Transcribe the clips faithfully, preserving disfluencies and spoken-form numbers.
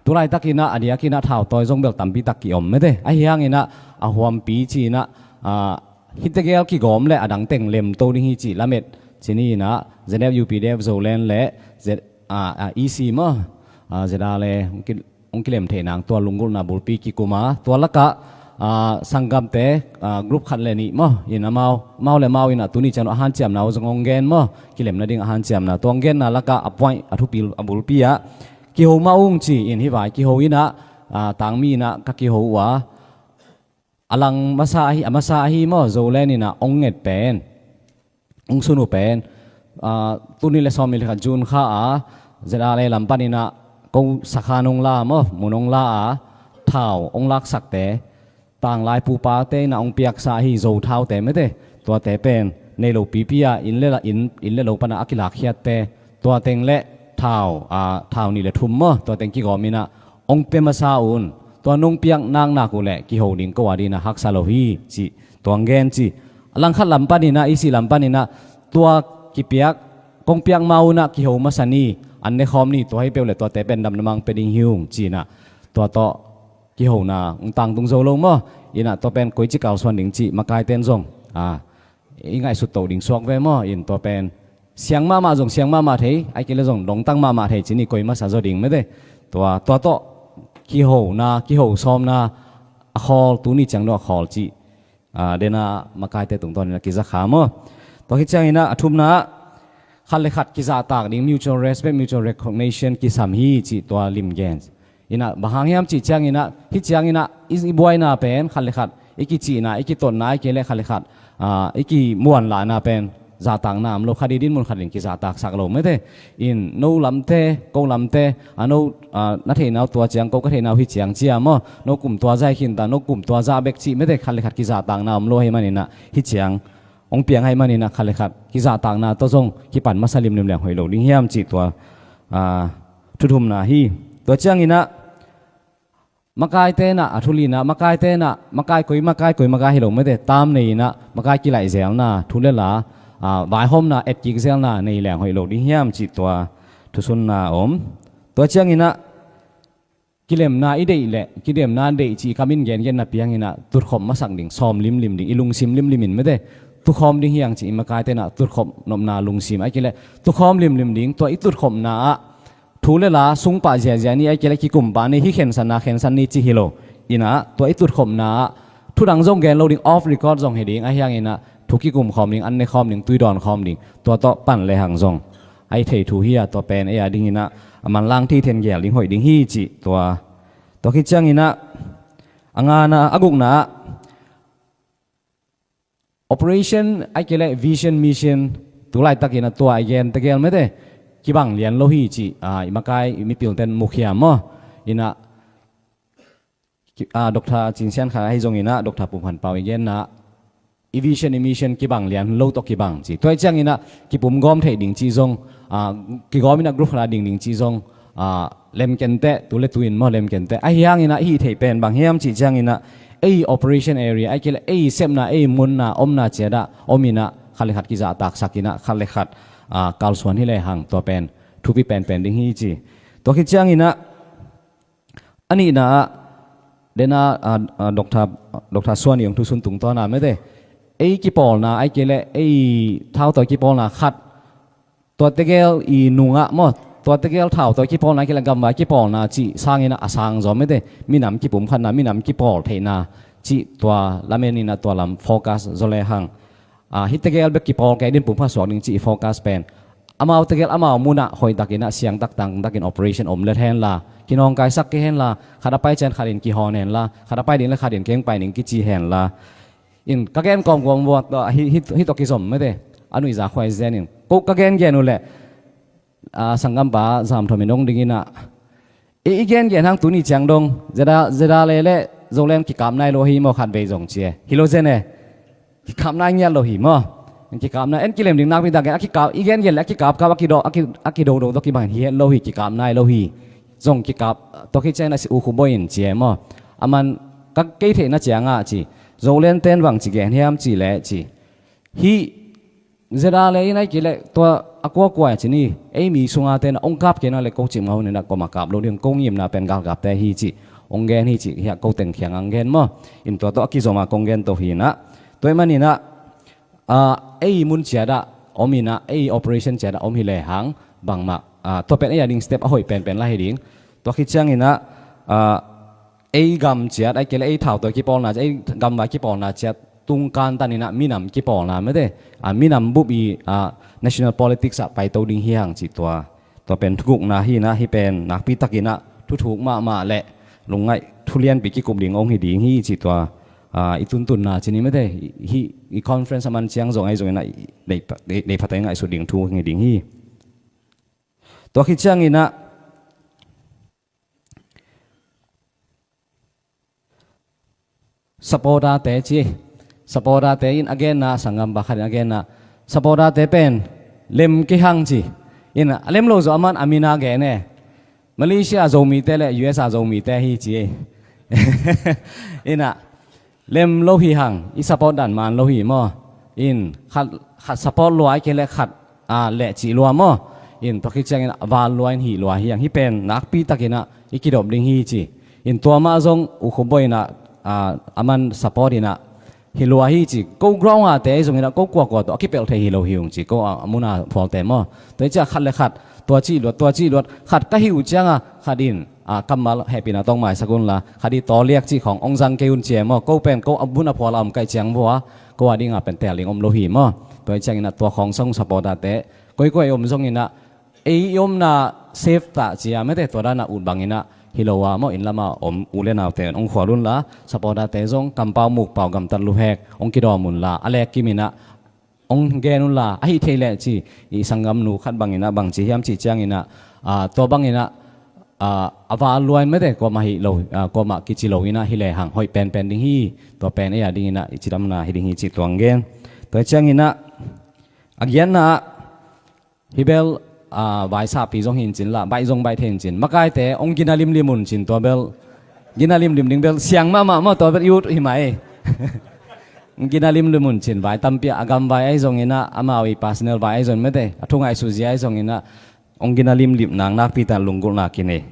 Tulaitakinah a diakinah thautawi zong bel tampitak ki-om mete. Ahi hanginah a huampi ci-inah, ah, hih tegel kigawm le a dang teng lemto ding hi cih lamet ci ni-inah ZFU PDF Zoland le Z, ah, ah, EC maw, ah, ZRA le hong ki, hong kilem theih nang tua lunggulhna bulpi kikum a, tua lakah, ah, sanggamte, ah, group khat le nih maw, in amau, amau le amau inah tuni ciang a hanciamna uh zong hong gen maw, kilem nading a hanciamna tua hong genna lakah a point, a thupi, a bulpi ah kiho mah ung ci-in hih vai kiho inah, ah, tangmi inah ka kiho uh a, a lang masa ahi, a masa ahi maw, Zoland inah hong nget pen, hong sun uh pen, ah, tul nih le sawmnih le khat June kha a ZRA le lam paninah ko sakhan hong la maw, mun hong la a, thau hong laksakte, tanglai pupate inah hong piaksa ahi Zo thaute mete, tuate pen nei lo pipi a inn le la, inn, inn le lo pana a kilakkhiatte, tua teng le thau, ah, thau nih le thum maw, tua teng kigawm inah hong pia masa un. Tua nong piak naknak uh le kiho ding ko a dinah haksa lo hi cih tua hong gen ci. A langkhat lam paninah, EC lam paninah tua kipiak, kong piak ma unah kiho masa ni, an ne khawm ni, tua hi peuh le tuate pen damdamang pia ding hi ung ci-inah tua tawh kihona hong tangtung zo lo maw. Inah tua pen koici kalsuan ding cih makaiten zong, ah, i ngaihsut toh ding suak ve maw. In tua pen siang mahmah zong siang mahmah thei, ai kei le zong dongtang mahmah thei ci ni, koi masa zaw ding mete. Tua, tua tawh kihona, kiho sawmna a khawl, tuni ciang dong a khawl cih, ah, dena makaite tungtawn inah kiza kha maw. Tua khit cianginah a thumna ah khat le khat kizahtak ding, mutual respect, mutual recognition kisam hi cih tua lim gen. Inah bang hang hiam cih cianginah, hih cianginah i, i buaina pen khat le khat i kicihna, i kitotna, ai kei le khat le khat, ah, i kimuanlahna pen zahtakna om lo, khat i dinmun khat in kizahtaksak lo mete. In no lamte, ko lamte, a no, ah, na theihna uh tua ciang, ko ka theihna uh hih ciang cia maw, no kum tua zah hi khinta, no kum tua zah bek cih mete, khat le khat kizahtakna om lo ahi maninah hih ciang hong piang ahi maninah khat le khat kizahtakna tawh zong kipan masa limlim leng hoih lo ding hiam cih tua, ah, thu thumna hi. Tua cianginah makaite inah, a thu lina, makaite inah, makai koi, makai koi, makai hi lo mete, tam nei inah makai kilaih zelna, thu le la, ah, vaihawmna, etkik zelna nei leng hoih lo ding hiam cih tua thusunna om. Tua cianginah kilemna i deih le, kilemna deih cih i kam in gengenna pianginah tutkhop masak ding, sawm limlim ding, i lungsim limlim in mete, tukhawm ding hiang cih i makaite inah tutkhop nopna lungsim, ai kei le tukhawm limlim ding, tua i tutkhopna ah thu le la sungpah ziazia ni, ai kei le kikumpah ni, hih khensanna khensan ni cih hi lo. Inah tua i tutkhopna ah thu dang zong gen lo ding, off record zong hi ding, ahi hanginah thu kikum khawm ding, an ne khawm ding, tui dawn khawm ding, tua tawh pan le hang zong a i thei thu hi a, tua pen ei a dinginah a manlang thei then gel ding hoih ding hi cih tua. Tua khit cianginah a ngana, a gukna ah operation, ai kei le vision, mission, tulaitakinah tua i gen tegel mete, kibang lian lo hi cih, ah, i makai, i mipilten mukhiam maw. Inah, ki-, ah, Doctor Cin Sian Khan ahi zonginah, Doctor Pum Khan Pau i genna i vision, i mission kibang lian lo tawh kibang ci. Tua i cianginah kipum gawm theih ding cih zong, ah, kigawm inah group khat a ding ding cih zong, ah, lemkenteh, tu le tu in maw lemkenteh. Ahi hanginah i hih theih pen bang hiam cih cianginah ei operation area, ai kei le ei sepna, ei munna, omna ciadah om inah khat le khat kizahtaksak inah khat le khat, ah, kalsuan hi le hang tua pen thupi penpen ding hi ci. Tua khit cianginah a nihna ah, dena, ah, ah, Doctor, Doctor Suan i hong thusun tungtawna mete, ei kipawlna, ai kei le ei thautawi kipawlna khat, tua tegel i nungah maw, tua tegel thautawi kipawlna, ai kei le gamvai kipawlna cih sanginah a sang zaw mete, minam kipumkhatna, minam kipawl theihna cih tua lamen inah tua lam focus zaw le hang. Ah, hih tegel bek kipawl kei din pumkhat suak ding cih i focus pen amau tegel amau munah hoihtakinah siangtak tangtakin operation om let henla, kinawngkaisak kei henla, khat a pai cian khat in kihawn henla, khat a pai ding le khat in keng pai ding kici henla. In ka gen kawmkawm vuat tawh, ah, hih, hih, hih tawh kizom mete, a nuihza khuai zen in. Ko ka gengen uh leh, ah, sanggampa Zam Thom in hong dinginah, i, i gengen hang tuni ciang dong ZRA, ZRA le le Zoland kikap nai lo hi maw, khatvei zong ci e. Hi lo zen e. Kikap nai ngiat lo hi maw. Kikap nai, en kilem ding nakpi tak gen, a kikap, i gengen le a kikapkap, a kido, a ki, a kidodo tawh kibang hi het lo hi, kikap nai lo hi. Zong kikap, tua khit ciang inah si U Khu Bawi in ci e maw. A man ka kei theihna ciangah ci, Zolandten bang ci gen hiam cih leh ci, hih ZRA le inah, ai kei le tua a kuakua ci ni, ei mi sunga te na ong kap kei na le ko cim ngau ni na ko ma kap lo ding, ko ngimna pen galkapte hi ci ong gen hi ci, hiah ko teng khiang ang gen maw. In tua tawh a kizom a kong gen to hi na. Tua ahih manin ah, ah, ei mun ciat ah om in ah, ei operation ciat ah om hi le hang, bangmah, ah, tua pen ei a ding step a hoih penpen la hi ding. Tua khit ciangin ah, ah, ei gam ciat, ahih kei leh ei thautawi kipawlna ciat, ei gamvai kipawlna ciat tung kantan in ah minam kipawlna mete, ah, minam bup i, ah, national politics ah paito ding hi hang ci tua. Tua pen thugukna hi na, hih pen nakpi takin ah thuthuk mahmah le lungngaih thulianpi kikup ding ong hi ding hi ci tua, ah, i tuntunna ci ni mete, hih i conference a man ciang zong ahi zongin ah i deih pha-, deih, deih phatah i ngaihsut ding thu hi ding hi. Tua khit ciangin ah supporter-te ci. Supporter-te in a genna, sanggampa khat in a genna, supporter-te pen lem kei hang ci. In a lem lo zaw a man a min a gen e. Malaysia Zomite le U S A Zomite hi ci. In a lem lo hi hang, i support dan man lo hi maw. In khat, khat support lua, ahih kei leh khat, ah, leh cih lua maw. In tua khit ciangin ah val lua in hih lua hi hang, hih pen nakpi takin ah i kidop ding hi ci. In tua mah zong U Khup Bawi in ah, ah, a man support in ah hi lua hi ci. Ko ground a te ahi zongin ah ko kuakua tawh a kipelh thei hi lo hi ung ci, ko a, a mun a phualte maw. Tua hi ciah khat le khat tua cih luat, tua cih luat, khat ka hih uh cianga khat in, ah, kammal hehpihna tawh maisak unla, khat i tawliak cih khawng ong zang kei un ci e maw. Ko pen ko a bun a phual a om kaih ciang vua, ko a dinga pen tel ding om lo hi maw. Tua hi ciangin ah tua khawng sung supporter-te koikoi om zongin ah ei i omna safe ta ci a mete, tua dana ut bangin ah hi lo a maw, inn lama om u le naute ong khual unla, supporter-te zong kampau mukpau gamtat luhek ong kidawm unla, a lek kimin ah ong gen unla, ahi thei leh ci, i sanggamnu khat bangin ah bang ci hiam cih ciangin ah, ah, tua bangin ah, ah, a val lua in mete, kuamah hi lo, ah, kuamah kici lo in ah hi le hang hoih penpen ding hi. Tua pen ei a dingin ah i cidamna hi ding hi cih tua ong gen. Tua hi ciangin ah a giatna ah, hih bel, ah, vai sahpi zong hi in cin la, baih zong baih thei in cin, makaite ong gina limlim un cin, tua bel gina limlim ding bel siang mahmah maw, tua bel i ut hi mai. Gina limlim un cin, vai tampi a, a gamvai ahi zongin ah, amau i personal vai ahi zong mete, a thu ngaihsut zia ahi zongin ah, ong gina limlim nang nakpi tak lunggulhna kinei.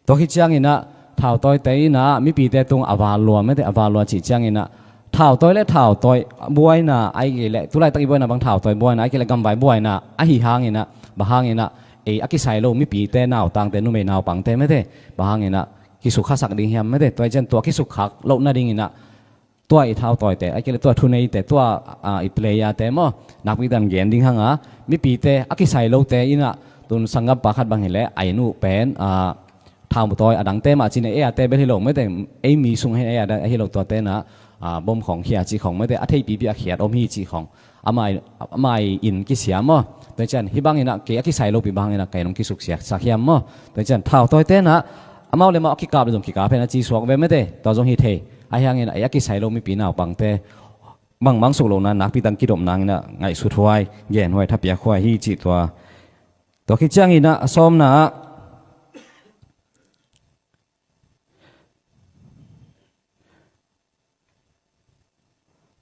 Tua khit ciangin ah thautawite in ah mipite tung a val lua mete, a val lua cih ciangin ah thautawi le thautawi buaina ahih kei leh, tulaitak i buaina bang thautawi buaina ahih kei leh gamvai buaina ahi hangin ah, bang hangin ah ei a kisai lo mipite, nautangte, numei naupangte mete, bang hangin ah kisukhasak ding hiam mete. Tua hi cian tua kisukkhak loh nadingin ah tua i thautawite, ahih kei leh tua thuneite, tua, ah, i player-te maw, nakpi takin gen ding hang a, mipite a kisai lote in ah, tun sanggampa khat bang hi leh a inn uh pen, ah, thautawi a dangte mah cin, ei a te bel hi lo mete, ei mi sung hi, ei a dang ahi lo, tuate in ah, ah, bom khawng khia cih khawng mete, a theipipi a khiat om hi cih khawng, amah i, amah i inn kisia maw. Tua hi cian hih bangin ah kei a kisai lopi bang hangin ah kei nong kisuksiasak hiam maw. Tua hi cian thautawite in ah amau le amau a kikap le zong kikap hen a ci suak ve mete, tua zong hi thei. Ahi hangin ah ei a kisai lo mipi naupangte bangmah suk lohna nakpi takin kidop nangin ah ngaihsut huai, gen huai, thapiak huai hi cih tua. Tua khit ciangin ah a sawmna ah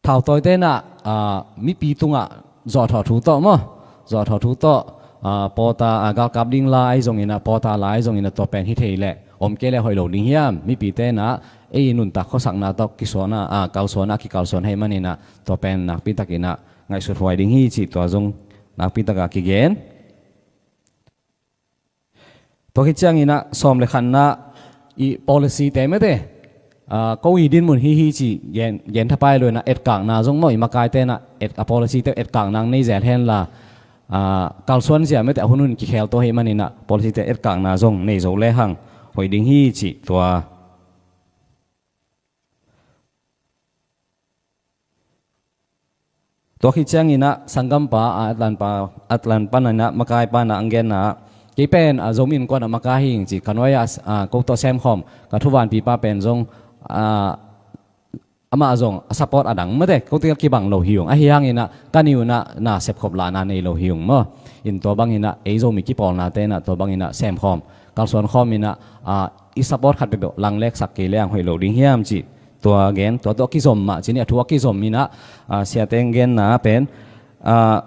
thautawite in ah, ah, mipi tungah zawhthawh thu tawh maw, zawhthawh thu tawh, ah, pawta, ah, galkap ding la ahi zongin ah, pawta la ahi zongin ah, tua pen hi thei leh, om kei leh hoih lo ding hiam, mipite in ah ei nuntak khuasakna tawh kisuana, ah, kalsuana, a kikalsuan ahih manin ah, tua pen nakpi takin ah ngaihsut huai ding hi cih tua zong nakpi taka kigen. Tua khit ciangin ah sawm le khatna i policy-te mete, ah, ko i dinmun hi hi ci gen, gen thapai lo in ah etkakna zong maw, i makaite in ah et, a policy-te etkakna nei zel hen la, ah, kalsuan zia mete a hun hun kikhel to ahih manin ah policy-te etkakna zong nei zo le hang hoih ding hi cih tua. Tua khit ciangin ah sanggampa, ah, Atlanpa, Atlanpa in ah, makaipa in ah ang genna ah, kei pen, ah, Zomi Innkuan ah makai hi ing ci, ka nuai ah, ah, ko tawh semkhawm ka thuvanpipa pen zong, ah, amah zong a support a dang mete, ko teng kibang lo hi ung. Ahi hangin ah ka ni un ah na sepkhop lahna nei lo hi ung maw. In tua bangin ah ei Zomi kipawlnate in ah tua bangin ah semkhawm, kalsuan khawm in ah, ah, i support khat peuhpeuh langleksak kei leng hoih lo ding hiam cih tua gen, tua tawh a kizom mah ci ni, a thu a kizom in ah, ah, siate ang genna pen, ah,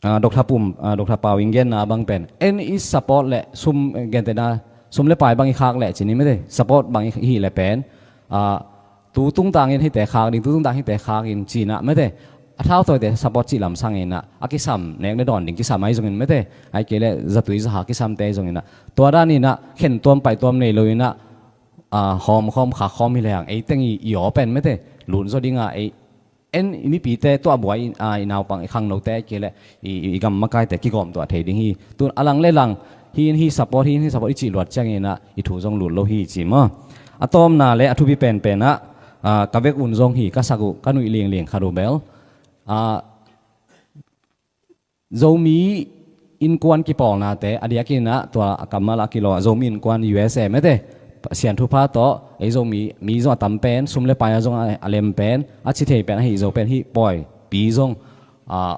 Dr. Pum, Dr. Pau in genna bang pen, en i support le sum, gentena sum le pai bang i khak le cini mete, support bang i hih le pen, tu tungtangin hite khak ding, tu tungtang hite khak in cina mete, a thautawite support cih lam sanginah a kisam nek ne dawn ding kisam ahi zongin mete, ai kei le zatui zaha kisamte ahi zonginah tua daninah khen tuam pai tuam nei loinah hawm khawm khak khawm hi lehang ei teng i aw pen mete, lun zaw dinga ei en i mipite tuah buai i naupang i khangnote kei le i gam makaite kigawm tuah thei ding hi. Tun a lang le lang hi in hi support hi in hi support i cih luat cianginah i thu zong lut lo hi ci maw? A tawmna le a thupi penpenah ka vek un zong hi ka sak uh ka nuih lingling khat uh bel Zomi innkuan kipawlnate a diakinah tua a kammal a kilawh Zomi Innkuan U S A mete, Pasian thupha tawh ei Zomi mi zong a tam pen, sum le pai a zong a lem pen, a ci thei pen, a hih zo pen hih pawi pi zong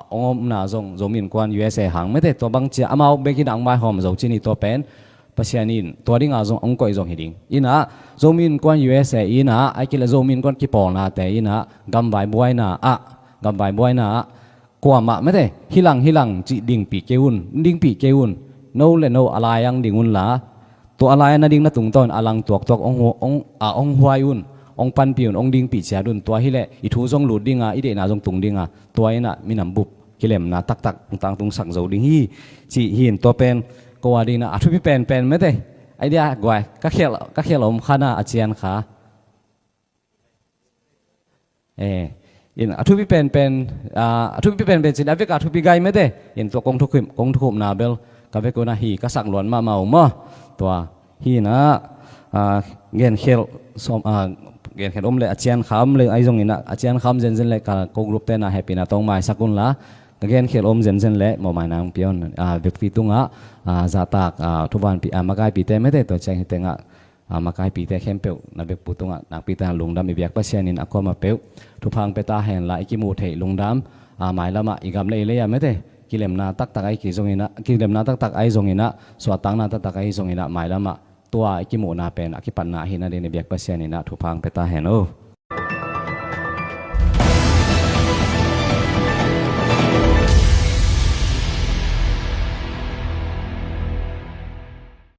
ong omna zong Zomi Innkuan U S A hang mete, tua bang cia amau bekinah ong vaihawm zo cini tua pen Pasian in tua dinga zong ong koih zong hi ding. Inah Zomi Innkuan U S A inah ai kei le Zomi Innkuan kipawlnate inah gamvai buaina ah gamvai buaina ah kuamah mete, hilang hilang cih dingpih kei un, dingpih kei un, no le no a lai-ang ding unla tua a lai-a na ding na tungtawnin a lang tuaktuak ong huai un, ong panpih un, ong dingpih ciat un, tua hileh i thu zong lut dinga i deihna zong tung dinga tua inah minam bup kilemna taktak ong tangtungsak zo ding hi. Cih hin tua pen ko a dinah a thupi penpen mete, ai dia guai ka khial om khana a cian kha in a thupi penpen a thupi penpen cin a vek a thupi gai mete in tua kong thukhupna bel ka vek un ahi ka sak luan mahmah uh maw? Tua hinah genkhelh genkhelh om le a cian kham le ahi zonginah a cian kham zenzen le ka ko group tena hehpihna tawng maisak unla ka genkhelh om zenzen le mawhmaina hong pia un. Vekpi tungah zahtak thuvanpi makaipite mete tua ciang hi tengah makaipite khempeuh na bekpu tungah nakpi tana lungdam i biak Pasian in a kuamah peuh thupha hong pia ta henla i kimuh theih lungdam. Mailamah i gam le i lei-a mete kilemna taktak ahi zonginah kilemna taktak ahi zonginah suahtakna taktak ahi zonginah mailamah tua i kimuhna pen a kipatna ahi nading i biak Pasian inah thupha hong pia ta hen uh.